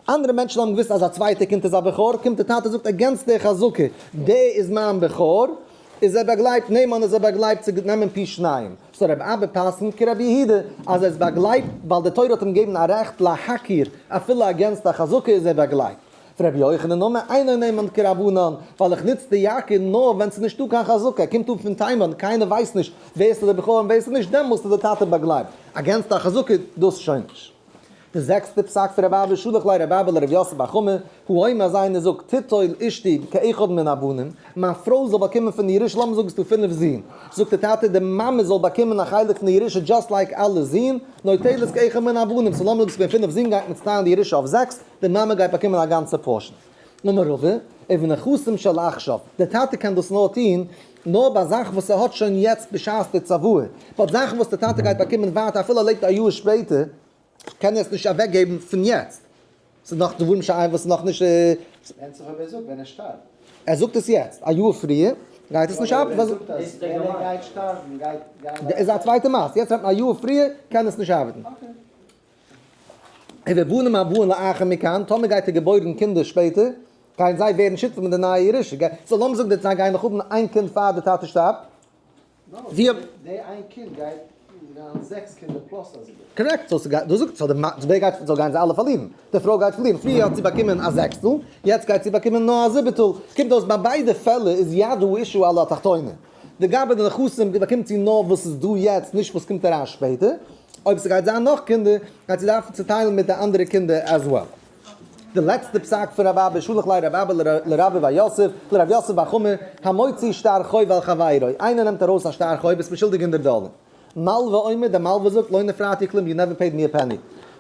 אנדערע מענטשן האבן געוואוסט אז א צווייטע קינד איז א בכור, קומט די טאטע זאגט against די חזקה, דער איז מיין בכור, איז ער באגלייבט, נאמן איז ער באגלייבט צו נעמען פי שניים. so רבי אבא פסק'נט כרבי יהודה אז ער איז באגלייבט ווייל די תורה האט אים געגעבן א רעכט להכיר, אפילו against א חזקה איז ער באגלייבט. רבי יוחנן אמר אינו נאמן כרבנן, ווייל איך נוץ די יכיר נאר ווען ס'איז נישטא קיין חזקה, ער קומט אן פון תימן, קיינער ווייסט נישט ווער ס'איז דער בכור און ווער ס'איז נישט, דעמאלסט איז די טאטע באגלייבט. against א חזקה דאס שוין נישט. די זעקסטע פסק פון רבי אבא שלח ליה רבי אבא לרבי יוסף בר חמא, האומר אז איינער זאגט תיטול אשתי כאחד מן הבנים, מיין פרוי זאל באקומען פון די ירושה, לאמיר זאגן ס'דא פינף זין, זאגט די טאטע די מאמע זאל באקומען א חלק פון די ירושה just like אלע זין, נוטלת כאחד מן הבנים, so לאמיר זאגן ס'געווען פינף זין גייט מען צוטיילן די ירושה אויף זעקס, די מאמע גייט באקומען א גאנצע portion. אמר רבא, ובנכסים של עכשיו, די טאטע קען דאס נאר טון נאר ביי זאכן וואס ער האט שוין יעצט בשעת די צוואה, but זאכן וואס די טאטע גייט באקומען ווייטער אפילו ער לעבט א יאר שפעטער, קען ער עס נישט אוועקגעבן פון יעצט, ס'איז נאך דברים שאין וואס איז נאך נישט. ווענדט זיך אויב ער זאגט ווען ער שטארבט. ער זאגט עס יעצט, א יאר פריער גייט עס נישט ארבעטן. ער זאגט אז ווען ער גייט שטארבן גייט גיין. איז א צווייטע מעשה, יעצט רעדט מען א יאר פריער קען עס נישט ארבעטן. ובנים הבאין לאחר מכאן, טאמער גייט ער געבוירן קינדער שפעטער, גייען זיי ווערן שותפים מיט די נייע ירושה. so לאמיר זאגן די זיי גייען נאך האבן איין קינד פאר די טאטע שטארבט. די איין קינד גייט זיין זעקס קינדער plus א זיבעטע. correct, so ס'גייט, דו זאגסט, so די ווער גייט, so גייען זיי אלע פארלירן. די פרוי גייט פארלירן, פריער האט זי באקומען א זעקסטל, יעצט גייט זי באקומען נאר א זיבעטל. קומט אויס ביי ביידע פעלער איז יד האשה על התחתונה. די גבי די נכסים באקומט זי נאר וואס איז דא יעצט, נישט וואס קומט אריין שפעטער. אויב ס'גייט זיין נאך קינדער, גייט זי דארפן צוטיילן מיט די אנדערע קינדער as well. די לעצטע פסק פון רב אבא, שלח ליה רב אבא לרבה בר יוסף, לרב יוסף בר חמא, המוציא שטר חוב על חברו, איינער נעמט ארויס א שטר חוב, ביסט מיר שולדיג הונדערט דאלער. מלוה אומר, דער מלוה זאגט, לא נפרעתי כלום, you never paid me a penny.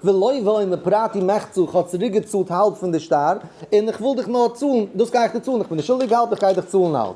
ולוה אומר, פרעתי מחצה, איך האב צוריקגעצאלט האלב פון די שטר, און איך וויל דיך נאר צאלן, דאס גיי איך דיר צאלן, איך בין נישט שולדיג האלב, איך גיי דיך צאלן האלב.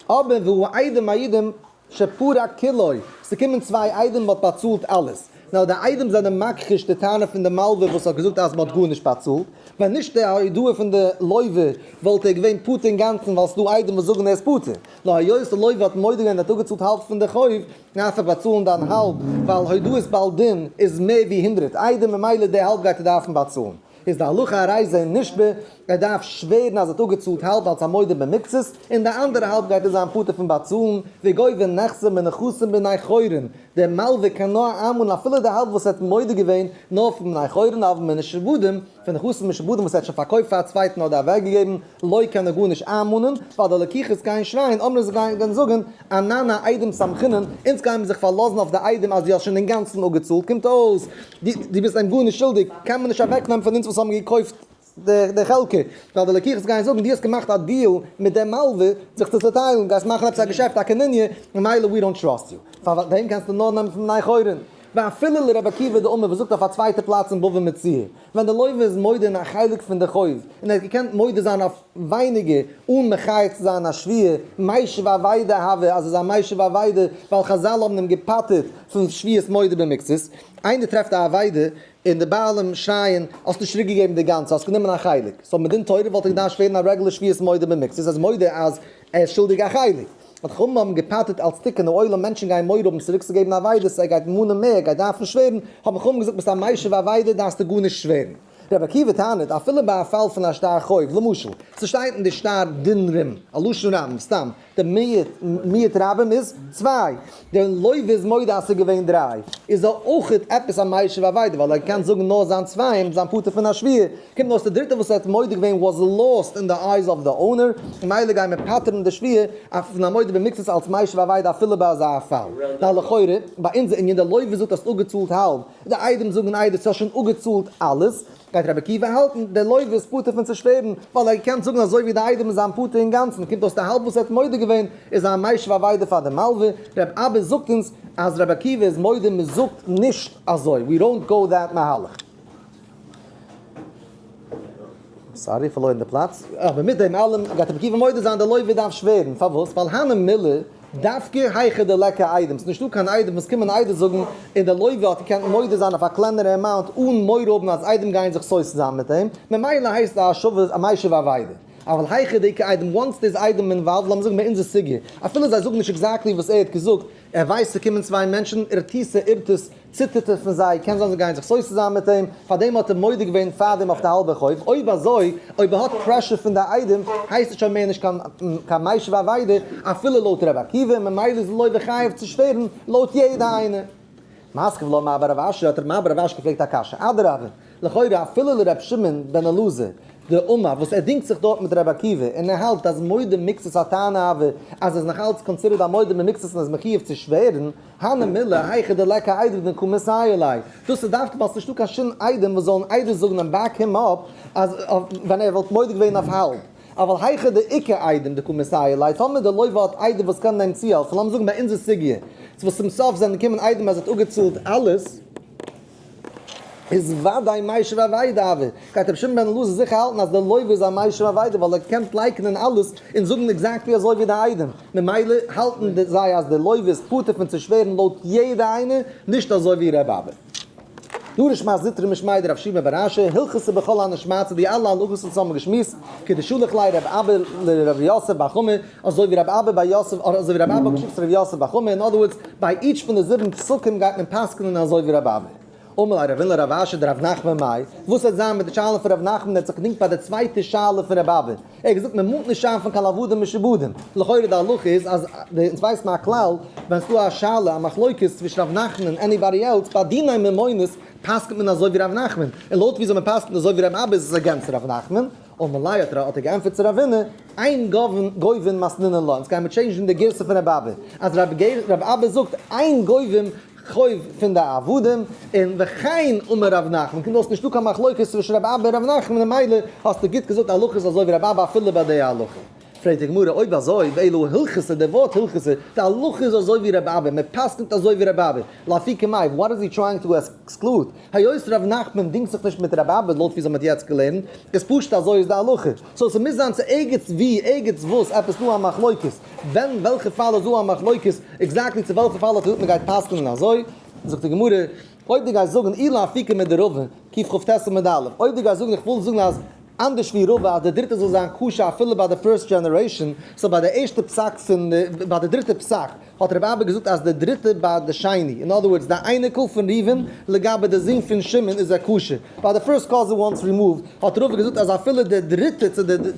אבער והוא עדים מעידים שפרע כולו, ס'קומען צוויי עדים מ'האט באצאלט אלעס, נאר די עדים זענען מכחיש די טענה פון די מלווה וואס האט געזאגט אז מ'האט גארנישט באצאלט, ווען נישט די הודאה פון די לווה וואלט ער געווען פטור אינגאנצן ווייל ס'דא עדים וואס זאגן ער איז פטור, נאר היות די לווה האט מודה געווען ער האט אפגעצאלט האלב פון די חוב, דארף ער באצאלן דיין האלב, ווייל הודאת בעל דין איז מער ווי 100 עדים ממילא די האלב גייט ער דארפן באצאלן. איז די הלכה הרי זה נשבע, ער דארף שווערן אז ער האט אפגעצאלט האלב אלס א מודה במקצת, און די אנדערע האלב גייט ער זיין פטור פון באצאלן, וגובה נכסי מנכסים בני חורין, דער מלווה קען נאר איינמאנען אפילו די האלב וואס ער האט מודה געווען, נאר פון בני חורין אבל מן משועבדים, פון נכסים משועבדים וואס ער האט שוין פארקויפט פאר א צווייטן אדער אוועקגעגעבן, לא קען ער גארנישט איינמאנען, ווייל די לקוחות גייען שרייען, אמרי זיי גייען זאגן, אנן אעדים סמכינן, אונז גייען מיר זיך פארלאזן אויף די עדים אז דו האסט שוין אינגאנצן אפגעצאלט, קומט אויס דו ביסט אים גארנישט שולדיג, קען מען נישט אוועקנעמען פון אונז וואס האבן געקויפט די חלקה, ווייל די לקוחות גייען זאגן דו האסט געמאכט א deal מיט דעם מלווה זיך צו צוטיילן, גייסט מאכן עפעס א געשעפט א קנוניא, ממילא we don't trust you, פאר דעם קענסטו נאר נעמען פון בני חורין. ואפילו לרבי עקיבא דאמר וואס זאגט אויף א צווייטע פלאץ אין בבא מציעא, ווען די לווה איז מודה אין א חלק פון די חוב, און ער האט געקענט מודה זיין אויף ווייניגער אן מחייב צו זיין א שבועה, משיב אבידה הוי אז עס איז א משיב אבידה, ווייל חזל האבן אים געפטר'ט פון שבועת מודה במקצת. איינער טרעפט א אבידה און די בעלים שרייען האסט נישט צוריק געגעבן די גאנצע האסט גענומען א חלק, so מדין תורה וואלט ער געדארפט שווערן א רעגולער שבועת מודה במקצת, ער איז מודה אז ער איז שולדיג א חלק. האט חכמים האבן געפטר'ט אלס תיקון העולם מענטשן גייען מורא האבן צוריקצוגעבן אבידות ער גייט מאנען מער ער גייט דארפן שווערן, האבן חכמים געזאגט ביסט א משיב אבידה דארפסטו גארנישט שווערן. רבי עקיבא טענה'ט אפילו ביי א פאל פון א שטר חוב, למשל, ס'שטייט אין די שטר דין רים, א לשון רבים, סתם, די מיעוט, מיעוט רבים איז צוויי, דער לוה איז מודה אז ס'איז געווען דריי, איז ער אויכעט עפעס א משיב אבידה ווייל ער קען זאגן נאר זיין צווייען זיין פטור פון א שבועה, קומט אויס די דריטע וואס ער האט מודה געווען was lost in the eyes of the owner, ממילא גייען מיר פטר'ן די שבועה פון א מודה במקצת אלס משיב אבידה אפילו ביי אזא פאל. ווייל לכאורה ביי אונזער ענין די לוה זאגט האסט אפגעצאלט האלב, די עדים זאגן עדות האסט שוין אפגעצאלט אלעס, גייט רבי עקיבא האלטן די לוה איז פטור פון צו שווערן, ווייל ער קען זאגן אזוי ווי די עדים איז זיין פטור אינגאנצן, קומט אויס די האלב וואס ער האט מודה געווען איז א משיב אבידה פאר די מלווה, רבי אבא זאגט אונז אז רבי עקיבא איז מודה מען זאגט נישט אזוי, we don't go that מהלך. sorry, פארלוירן די פלאץ. אבער מיט דעם אלעם גייט רבי עקיבא מודה זיין די לוה דארף שווערן. פארוואס? ווייל הני מילי דווקא היכא דליכא עדים. ס'איז נישטא קיין עדים וואס קומען עדות זאגן און די לוה האט געקענט מודה זיין אויף א קלענערע amount אן מורא האבן אז עדים גייען זיך סותר זיין מיט אים. ממילא הייסט א משיב אבידה. אבל היכא דאיכא עדים, once there's עדים involved, לאמיר זאגן ביי אונזער סוגיא, אפילו זיי זאגן נישט exactly וואס ער האט געזאגט, ער ווייסט ס'קומען צוויי מענטשן, ארתיסה אירתוס, ציטערט ער פון זיי, קען זיין זיי גייען זיך סותר זיין מיט אים, פארדעם האט ער מודה געווען פארדעם אויף די האלבע חוב, אויב אזוי, אויב ער האט pressure פון די עדים, הייסט עס שוין מער נישט קיין קיין משיב אבידה, אפילו לויט ר' עקיבא, ממילא איז לוה חייב צו שווערן לויט יעדע איינע. מתקיף לה מר בר רב אשי האט מר בר רב אשי געפרעגט א קשיא, אדרבה, לכאורה אפילו לר' שמעון בן אלעזר, דאמר וואס ער דינגט זיך דארט מיט ר' עקיבא און ער האלט אז מודה מקצת הטענה הוה אז ער איז נאך אלץ considered א מודה במקצת און איז מחויב צו שווערן, הני מילי היכא דליכא עדים דקא מסייע ליה, דאס איז דווקא ווייל ס'נישטא קיין שום עדים וואס זאלן עדות זאגן און back him up אז ווען ער וואלט מודה געווען אויף האלב. אבל היכא דאיכא עדים דקא מסייע ליה, טאמער די לוה האט עדים וואס קענען אים צוהעלפן, לאמיר זאגן ביי אונזער סוגיא, צו וואס צום סוף זענען געקומען עדים אז ער האט אפגעצאלט אלעס, איז וודאי משיב אבידה הוה, גייט רבי שמעון בן אלעזר זיכער האלטן אז די לוה איז א משיב אבידה ווייל ער קען לייקענען אלעס און זאגן exactly אזוי ווי די עדים, ממילא האלטן זיי אז די לוה איז פטור פון צו שווערן לויט יעדע איינער, נישט אזוי ווי ר' אבא. דרש מר זוטרא משמיה דרב שימי בר אשי, הלכתא בכל אנא שמעתתא די אלע הלכות וואס האבן געשמועסט, כדשלח ליה רב אבא לרב יוסף בר חמא, אזוי ווי רב אבא ביי יוסף, אזוי ווי רב אבא האט געשיקט צו רב יוסף בר חמא, in other words, ביי each פון די זיבן פסוקים גייט מען פסק'נען אזוי ווי רב אבא. אמר ליה רבינא לרב אשי דרב נחמן מאי, וואס וועט זיין מיט די שאלה פון רב נחמן, ער האט זיך געדינגט ביי די צווייטע שאלה פון רב אבא, ער האט געזאגט מען מאנט נישט איין פון קיין עבדים משועבדים, לכאורה די הלכה איז אז די אונז ווייסט מען א כלל ווען ס'דא א שאלה א מחלוקת צווישן רב נחמן און anybody else ביי דיני ממונות פסק'נט מען אזוי ווי רב נחמן, און לויט וויאזוי מען פסק'נט אזוי ווי רב אבא איז עס against רב נחמן. אמר ליה האט ער געענטפערט צו רבינא, אין גובין מתנינן לה, אונז גייען מיר change ן די גירסא פון רב אבא, אז רב אבא זאגט אין גובים חוב פון די עבדים, און וכן אמר רב נחמן, קומט אויס נישטא קיין מחלוקת צווישן רב אבא און רב נחמן, ממילא האסטו גוט געזאגט הלכה איז אזוי ווי רב אבא אפילו ביי די הלכה. פרעגט די גמרא, אויב אזוי, ואלא הלכתא, די ווארט הלכתא, די הלכה איז אזוי ווי רב אבא, מען פסק'נט אזוי ווי רב אבא, לאפוקי מאי, what is he trying to exclude? היות ר' נחמן דינגט זיך נישט מיט רב אבא לויט ווי זיי האבן יעצט געלערנט, איז פשוט אזוי איז די הלכה. so ס'מוז זיין צו ערגעץ ווי, ערגעץ וואס, עפעס דא א מחלוקת. ווען, וועלכע פאל איז דא א מחלוקת, exactly צו וועלכע פאל האט געזאגט מ'גייט פסק'נען אזוי, זאגט די גמרא, אויב דו גייסט זאגן אי לאפוקי מדרבא, קכ"ט עמוד א', אויב דו גייסט זאגן איך וויל זאגן אז אנדערש ווי רבא אז די דריטע זאל זיין כשר אפילו ביי די first generation, so ביי די ערשטע פסק פון ביי די דריטע פסק האט רבי אבא געזאגט אז די דריטע ביי די שני, in other words די אייניקל פון ראובן לגבי די זון פון שמעון איז ער כשר, ביי די פירסט קאזין וואנס רימאווד האט רבא געזאגט אז אפילו די דריטע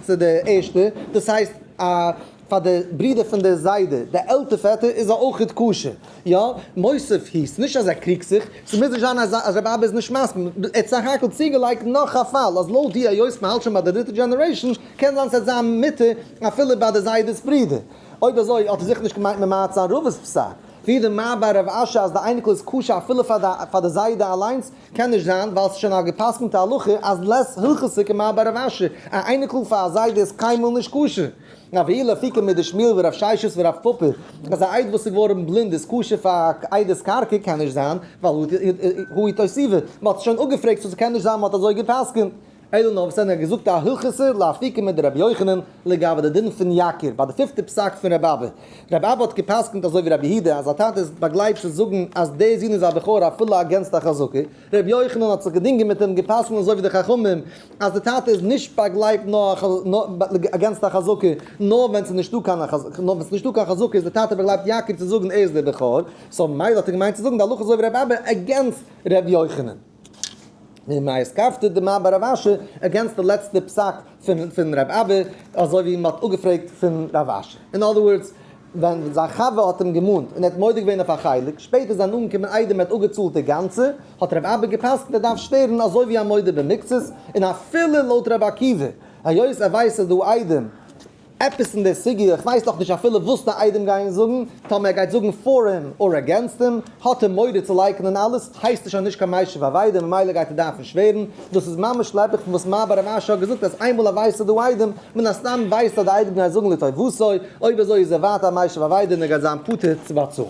צו די ערשטע, דאס הייסט א. פאר די ברודער פון די זיידע, די עלטער פעטער, איז ער אויכעט כשר. יא, מוסיף הוא, ס'נישט אז ער קריגט זיך, ס'מוז נישט זיין אז רבי אבא איז נישט מסכים, ער האט סך הכל צוגעלייגט נאך א פאל, אז לויט די היות מ'האלט שוין ביי די דריטע generation, קען זיין ס'וועט זיין מותר אפילו ביי די זיידע'ס ברודער. אויב אזוי האט ער זיכער נישט געמיינט ממעט זיין רבא'ס פסק. ווי די מה ביי רב אשי אז די אייניקל איז כשר אפילו פאר די זיידע אליינס, קען נישט זיין, ווייל ס'איז שוין א גע'פסק'נטע הלכה אז לית הלכתא כמר בר רב אשי, א אייניקל פאר א זיידע איז קיינמאל נישט כשר. והא לאפוקי מדשמואל ורב ששת ורב פפא, אז א עד וואס איז געווארן בלינד איז כשר פאר א עדות קרקע קען נישט זיין, ווייל הא איתותבא, מ'האט עס שוין אפגעפרעגט so ס'קען נישט זיין מ'האט אזוי גע'פסק'נט. אלא נאר וואס ער האט געזאגט א הלכתא לאפוקי מדרבי יוחנן לגבי די דין פון יקיר ביי די פיפטע פסק פון רבי אבא. רבי אבא האט גע'פסק'נט אזוי ווי רבי יהודה אז א טאטע איז באגלייבט צו זאגן אז דער זון איז א בכור אפילו against א חזקה. רבי יוחנן האט זיך געדינגען מיט אים גע'פסק'נט אזוי ווי די חכמים אז די טאטע איז נישט באגלייבט נאר against א חזקה נאר ווען ס'איז נישטא קיין נאר ווען ס'איז נישטא קיין חזקה איז די טאטע באגלייבט יקיר צו זאגן ער איז דער בכור. so ממילא האט ער געמיינט צו זאגן די הלכה אזוי ווי רבי אבא against רבי יוחנן. און מאי אתכפיא דמר בר רב אשי against די לעצטע פסק פון רב אבא, אזוי ווי מ'האט אפגעפרעגט פון רב אשי. אין other words, ווען זיין חבר האט אים געמאנט און ער האט מודה געווען אויף א חלק, שפעטער זענען אנגעקומען עדים ער האט אפגעצאלט די גאנצע, האט רב אבא גע'פסק'נט ער דארף שווערן אזוי ווי א מודה במקצת, און אפילו לויט רבי עקיבא, היות ער ווייסט אז דא עדים, עפעס אין די סוגיא, איך ווייס נאך נישט אפילו וואס די עדים גייען זאגן, טאמער ער גייט זאגן פאר אים or against אים, האט ער מורא צו לייקענען אלעס, הייסט עס שוין נישט קיין משיב אבידה, ממילא גייט ער דארפן שווערן, דאס איז ממש להיפך פון וואס מר בר רב אשי האט געזאגט אז איינמאל ער ווייסט אז דא עדים, מן הסתם ווייסט אז די עדים גייען זאגן לטובתו, אויב אזוי איז ער ווייטער א משיב אבידה און ער גייט זיין פטור צו באצאלן.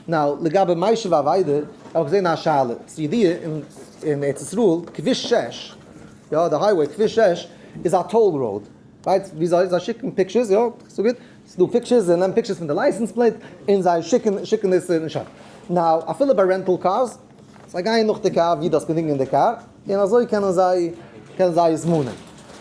now, לגבי משיב אבידה, האב איך געזען א שאלה, ס'איז ידוע אין ארץ ישראל, כביש 6, יא, די highway כביש 6 איז א toll road, right? וויאזוי? זיי שיקן pictures, יא, so גוט. ס'איז דא pictures, זיי נעמען pictures פון די license plate, און זיי שיקן, שיקן עס אין shop. now, אפילו ביי rental cars, זיי גייען נאך די קאר, ווי דו האסט געדינגען די קאר, און אזוי קענען זיי, קענען זיי עס מאנען.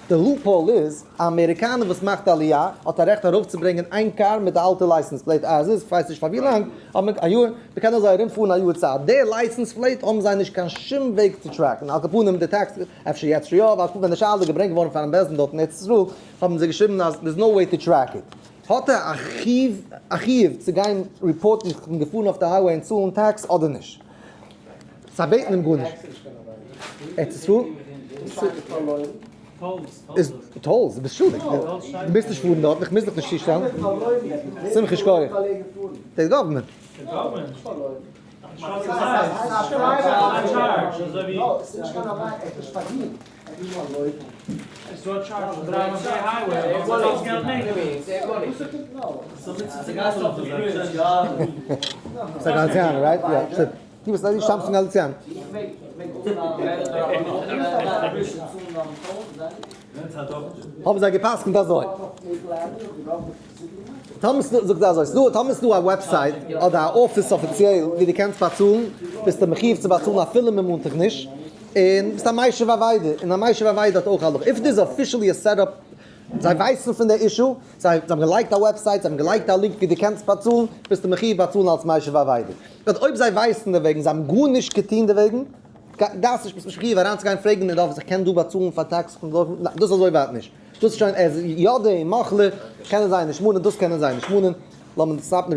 די loophole איז, א אמעריקאנער וואס מאכט עליה, האט א רעכט ארויפצוברענגען איין קאר מיט די אלטע license plate as is, כ'ווייס נישט פאר ווי לאנג, אבער א יאר, מ'קען אזוי ארומפארן א יאר צייט. די license plate האבן זיי נישט קיין שום וועג צו track ן, על כל פנים די tax, אפשר יעצט יא, ווייל ווען די שאלה איז געברענגט געווארן פארן בית דין דארט אין ארץ ישראל, האבן זיי געשריבן אז there's no way to track it. האט ער א חיוב א חיוב צו גיין report ן איך בין געפארן אויף די highway און צאלן tax אדער נישט? זיי בעטן אים גארנישט. ארץ ישראל? איז tolls, דו ביסט שולדיג. דו מוזט נישט פארן דארט, איך מוז דיך נישט צושטעלן. שמחה שכוח. די government. ס'איז א גאליציאנער, right? יא, שטימט. דו ביסט דו שטאמסט פון גאליציאן. האבן זיי גע'פסק'נט אזוי. טאמער ס'דא, זאגט ער אזוי, ס'דא, טאמער ס'דא א website אדער א אפיס אפיציעל ווי דו קענסט באצאלן, ביסטו מחיוב צו באצאלן אפילו מ'מאנט דיך נישט, און ביסט א משיב אבידה, און א משיב אבידה האט אויך א הלכה. if there's officially a setup, זיי ווייסן פון די issue, זיי האבן געלייגט א website, זיי האבן געלייגט א link ווי דו קענסט באצאלן, ביסטו מחיוב באצאלן אלס משיב אבידה. but אויב זיי ווייסן דערוועגן, זיי האבן גארנישט געטון דערוועגן, דארפסט נישט, ביסט נישט מחיוב אריינצוגיין פרעגן אין די אפיס איך קען דא באצאלן פאר tax, דאס איז אזוי ווייט נישט. דאס איז שוין ער איז יודע און מחלה, קענען זיי נישט מאנען, דאס קענען זיי נישט מאנען, לאמיר stop ן די.